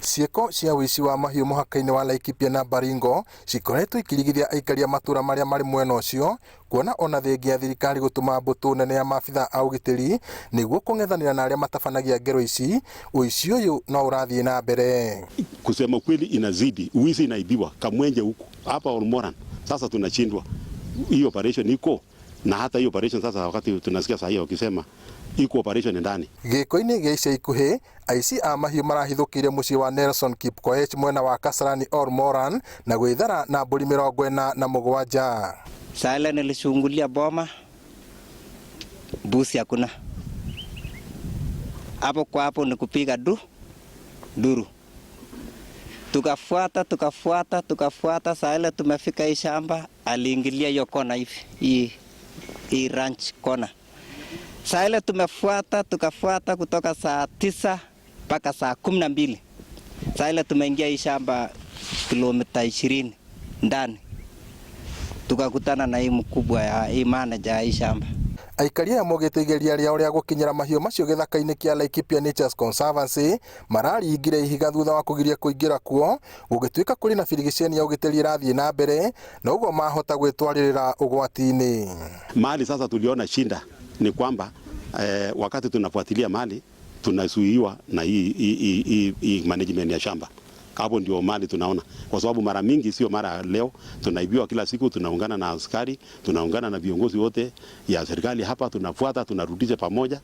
Ciĩko cia ũici wa mahiũ mũhaka-inĩ wa Laikipia na Baringo cikoretwo ikĩrigithia aikari a matũra marĩa marĩ mwena ũcio, kuona ona thengia ya thirikari gũtũma mbũtũ nene ya maabitha a ũgitĩri nĩguo kũng'ethanĩra na arĩa matabanagia ngero ici, ũici ũyũ no ũrathiĩ na mbere. Kusema kweli inazidi, wizi inaibiwa Kamwenje huku hapa Olmoran. Sasa tunashindwa hii operation iko na hata hii operation sasa, wakati tunasikia saa hii wakisema iko operation ndani. Gĩko-inĩ gĩa ica ikuhĩ, aici a mahiũ marahithũkĩire mũciĩ wa Nelson Kipkoech mwena wa Kasarani Olmoran na gwĩthara na mbũri 47. Saa ile nilichungulia boma, mbuzi hakuna. Hapo kwa hapo ni kupiga nduru. Tukafuata, tukafuata, tukafuata. Saa ile tumefika hii shamba, aliingilia hiyo kona hivi, hii ranch kona. Saa ile tumefuata, tukafuata kutoka saa 9 mpaka saa 12. Saa ile tumeingia hii shamba kilomita 20 ndani. Tukakutana na hii mkubwa ya hii manager ya hii shamba. Aikari aya maugĩte igeria rĩao rĩa gũkinyĩra mahiũ macio gĩthaka-inĩ kĩa Laikipia Nature's Conservancy mararingire ihiga thutha wa kũgiria kũingĩra kuo, gũgĩtuĩka kũrĩ na birigiceni ya ũgitĩri ĩrathiĩ na mbere na ũguo mahota gwĩtwarĩrĩra ũgwati-inĩ. Mali sasa tuliona shinda ni kwamba wakati tunafuatilia mali tunazuiwa na hii management ya shamba. Hapo ndio mali tunaona, kwa sababu mara mingi, sio mara leo, tunaibiwa kila siku. Tunaungana na askari, tunaungana na viongozi wote ya serikali hapa, tunafuata, tunarudisha pamoja.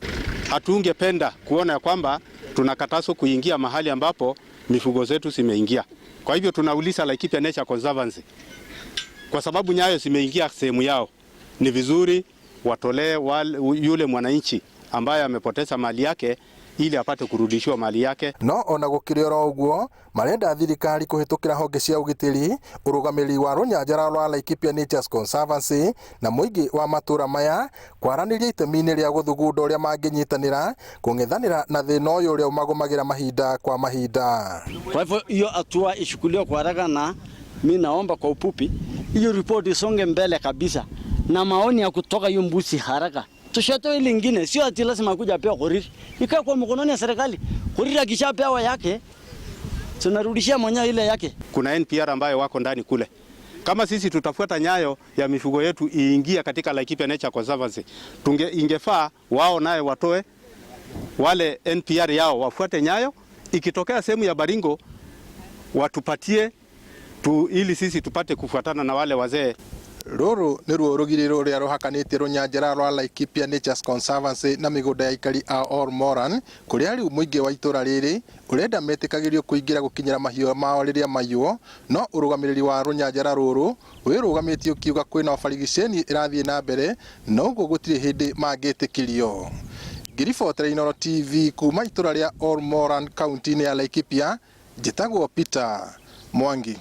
Hatungependa kuona kwamba tunakatazwa kuingia mahali ambapo mifugo zetu zimeingia. Kwa hivyo tunauliza Laikipia Nature Conservancy, kwa sababu nyayo zimeingia sehemu yao, ni vizuri watolee yule mwananchi ambaye amepoteza mali yake ili apate kurudishiwa mali yake. No ona gũkĩrĩ oro ũguo, marenda thirikari kũhĩtũkĩra honge cia ũgitĩri, ũrũgamĩrĩri wa rũnyanjara rwa Laikipia Nature's Conservancy na mũingĩ wa matũra maya kwaranĩria itemi-inĩ rĩa gũthugunda ũrĩa mangĩnyitanĩra kũng'ethanĩra na thĩna ũyũ ũrĩa ũmagũmagĩra mahinda kwa mahinda. Kwa hivyo hiyo hatua ichukuliwe kwa haraka, na mi naomba kwa ufupi hiyo ripoti isonge mbele kabisa, na maoni ya kutoka hiyo mbuzi haraka tushatoe ile ingine, sio ati lazima kuja pewa Korir, ikae kwa mkononi ya serikali. Korir akishapewa yake, tunarudishia mwenyewe ile yake. Kuna NPR ambayo wako ndani kule. Kama sisi tutafuata nyayo ya mifugo yetu iingia katika Laikipia Nature Conservancy, ingefaa wao naye watoe wale NPR yao wafuate nyayo. Ikitokea sehemu ya Baringo watupatie tu, ili sisi tupate kufuatana na wale wazee. Rũrũ nĩruo rũgiri rũrĩa rũhakanĩtie rũnyanjara rwa Laikipia Nature's Conservancy na mĩgũnda ya aikari a Olmoran, kũrĩa rĩu mũingĩ wa itũra rĩrĩ ũrenda metĩkagĩrio kũingĩra gũkinyĩra mahiũ mao rĩrĩa maiywo, no ũrũgamĩrĩri wa rũnyanjara rũrũ wĩrũgamĩtie ũkiuga kwĩna barigiceni ĩrathiĩ na mbere na ũguo gũtirĩ hĩndĩ mangĩtĩkĩrio. Ngĩribotera Inooro TV kuma itũra rĩa Olmoran kaunti-inĩ ya Laikipia, njĩtagwo Peter Mwangi.